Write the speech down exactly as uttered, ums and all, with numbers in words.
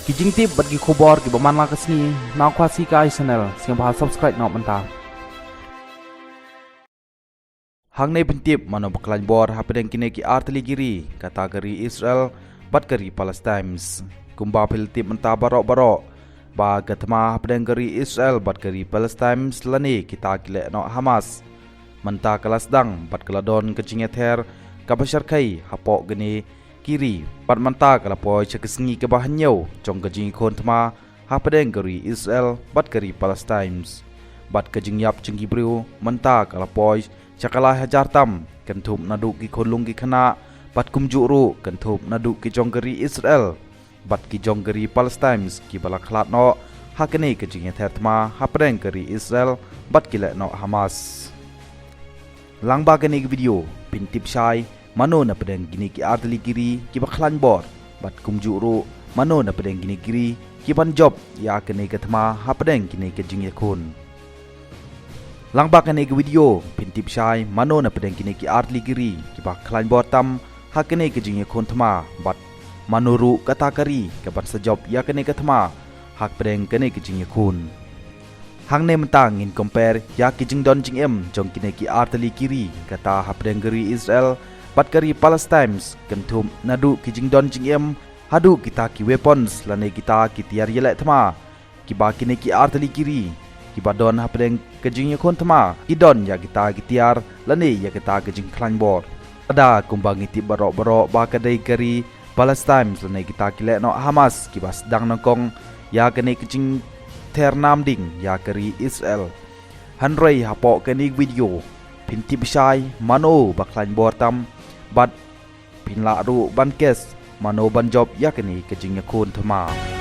Ki jingtip bad ki khubor kiba man la ka sngi na Khasi Kai Channel, sngewbha subscribe noh mynta. Hangne pyntip mano ba khlaiñ bor hapdeng kine ki artylli ki ri, kata ka ri Israel bad ka ri Palestine. Kumba phi la tip mynta baroh baroh ba ka thma hapdeng ka ri Israel bad ka ri Palestine lane kita ki leh noh Hamas, mynta ka la sdang bad ka la don ka jingïather kaba shyrkhei hapoh kine ki ri. Bad mynta ka la poi sha ka sngi kaba hynñiew jong ka jingïakhun thma hapdeng ka ri Israel bad ka ri Palestine. Bad ka jingïap jong ki briew mynta ka la poi sha ka lai hajar tam, kynthup naduh ki khunlung ki khynnah, bad kumjuh ruh kynthup naduh ki jong ka ri Israel bad ki jong ka ri Palestine kiba la khlad noh ha kane ka jingïather thma hapdeng ka ri Israel bad ki leh noh Hamas. Lyngba kane ka video, phin tip shai mano napdeng kine ki artylli ki ri kiba khlaiñ bor, bad kumjuh ruh mano napdeng kine ki ri kiban jop ïa kane ka thma hapdeng kine ka jingïakhun. Lyngba kane ka video, phin tip shai mano napdeng kine ki artylli ki ri kiba khlaiñ bor tam ha kane ka jingïakhun thma, bad mano ruh kata ka ri kaban sa jop ïa kane ka thma hapdeng kane ka jingïakhun. Hangne mynta ngin compare ïa ki jingdon jingem jong kine ki artylli ki ri, kata hapdeng ka ri Israel bad ka ri Palestine, kynthup naduh ki jingdon jingem haduh kita ki weapons lane kita ki tiar ïaleh thma kiba kine ki artylli ki ri kiba don hapdeng ka jingïakhun thma ki don ïa kita ki tiar lane ïa kita ki jingkhlaiñ bor. Lada kumba ngi tip baroh baroh ba ka dei ka ri Palestine lane kita ki leh noh Hamas kiba sdang nyngkong ïa kane ka jingther nam ding ïa ka ri Israel. Hynrei hapoh kane ka video, phin tip shai mano ba khlaiñ bor tam, bad phin lah ruh ban guess mano ban jop ïa kane ka jingïakhun thma.